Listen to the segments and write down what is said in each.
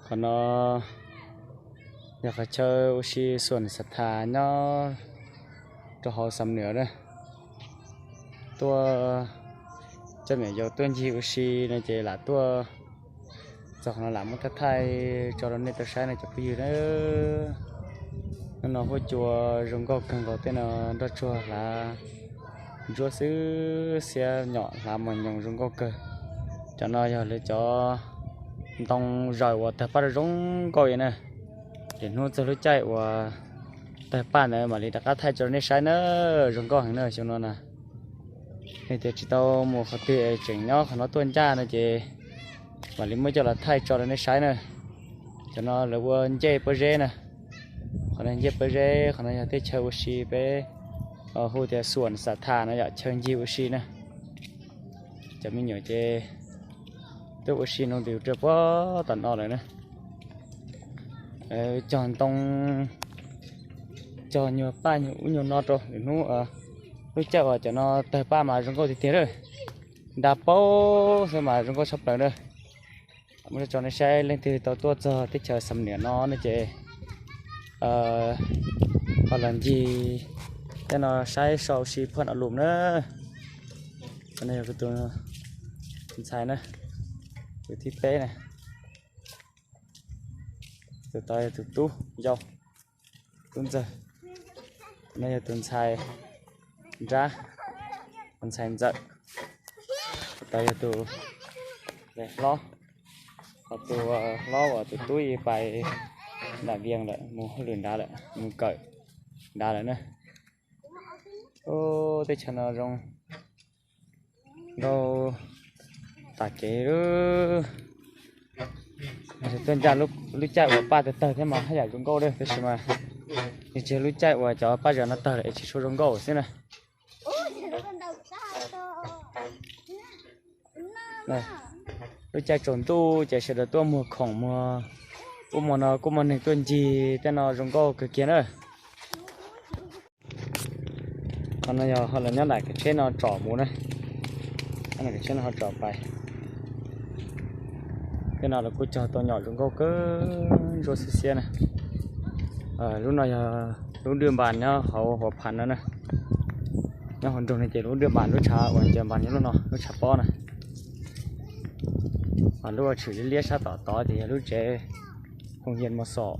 Qhov no yog qhov chaw ua si xuam xav thas nyob rau hauv Xam Nuam na. Tuaj, coj me nyuam yaus tuaj ncig ua si no ces lam tuaj txog qhov no lam muab thaij thaij tso rau nej tau saib no cov phooj ywg na. Hnub no huab cua zoo nkauj kawg nkaus, tej no nroj tsuag hlav ntsuab xwb xiab nyom hlav mos nyoos zoo nkauj kawg. Cov no yog lawv cov ntoo zaws uas tawg paj zoo nkauj li na. Ces hnub txog lub caij uas tawg paj ntawd mam li rov qab thaij tso rau nej saib na. Zoo nkauj heev na xyoo no na. Yog tias tsis tau mus qhov twg es tseem nyob qhov no tuaj ncaj no ces mam li muab coj los thaij tso rau nej saib na. Cov no lawv ua ncej pob zeb na. Qhov no ncej pob zeb, qhov no yog tej chaw ua si peb hu tias xuam xav thas no yom, chaw ncig ua si na. Cov me nyuam ces tuaj ua si no nws rau puag tom no lawm na. Cog ntoo, cog nyuag paj nyuag ub nyuag no rau lwm hnub. Lub caij uas cov no tawg paj mas zoo nkauj tiag tiag lawm. Nra paub xwb mas zoo nkauj tshaj plaws na. Muab tso nej saib, leej twg tau tuaj txog teb chaws Xam Nuam no no ces ho los ncig tej no saib so ua si phaj no lus na. Qhov no yog kuv tus ntxhais na, tus thib peb na. Tus tod yog tus tub yau, tub ntxawg. No yog tus ntxhais nrab, tus ntxhais ntxawm. Tus tod yog tus hlob, ho tus hlob uas tus tub pais nram Vias lawm, mus hauj lwm nrad lawm, mus kawm nrad lawm na. Teb chaws no zoo nkauj tas kev. Tuaj ncaj lub caij uas paj tawg tawg thiab mas haj yam zoo nkauj li, tab sis mas nws tsis yog lub caij uas cov paj zam no tawg lawm es tsis tshua zoo nkauj xwb na. Lub caij tsaus ntuj ces sawv daws tuaj muag khoom muag, kuj muaj no kuj muaj neeg tuaj ncig tej no zoo nkauj kawg kiag na. Qhov no yog ho los nyob nram kev tsheb no tsom mus na. Nram kev tsheb no ho tsom pais. Tej no lawv kuj cog tau nyom zoo nkauj kawg, ntsuab xiab xiab na. Lub no yog lub dwj npas nyob hauv Huav Phas no na. Nyob hauv nroog no ces lub dwj npas lub tshav uas ncaws npas nyob lub no, lub tshav pob na. Ho lub uas tshwm liab liab sab tom tod ces yog lub tsev Hoo Yas Mos Xom,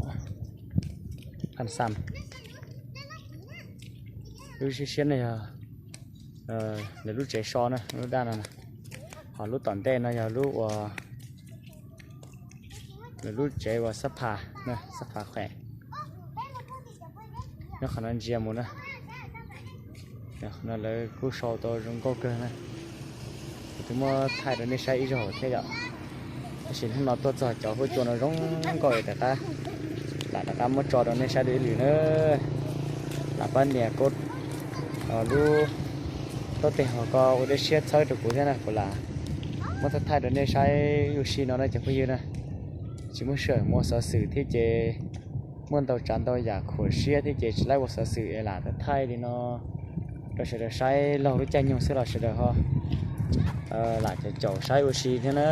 Phas Xam. Lub siab siab no yog lawv lub tsev so na, lub daj no. Ho lub tom ntej no yog lub uas lawv lub tsev uas xab phas, xab phas khem. Nyob qhov no ntsia mus na, qhov no lawv kuj sau tau zoo nkauj kawg na. Kuv twb muab thaij rau nej saib ib zaug thiab yom. Tab sis hnub no tuaj txog cov huab cua no zoo nkauj li, rov qab, lam rov qab muab tso rau nej saib dua ib lwm na. Lam pab nias kub lub taub teg hauv ko ua dej siab txhawb rau kuv thiab na, kuv lam muab thaij thaij rau nej saib ua si no na cov phooj ywg na. Tsis muaj sij hawm mus ua xov xwm thiab ces muaj ntau tsav ntau yam khuam siab thiab ces tsis laib ua xov xwm es lam thaij li no rau sawv daws saib laug lub caij nyoog xwb los sawv daws ho lam caum caum saib ua si thiab na.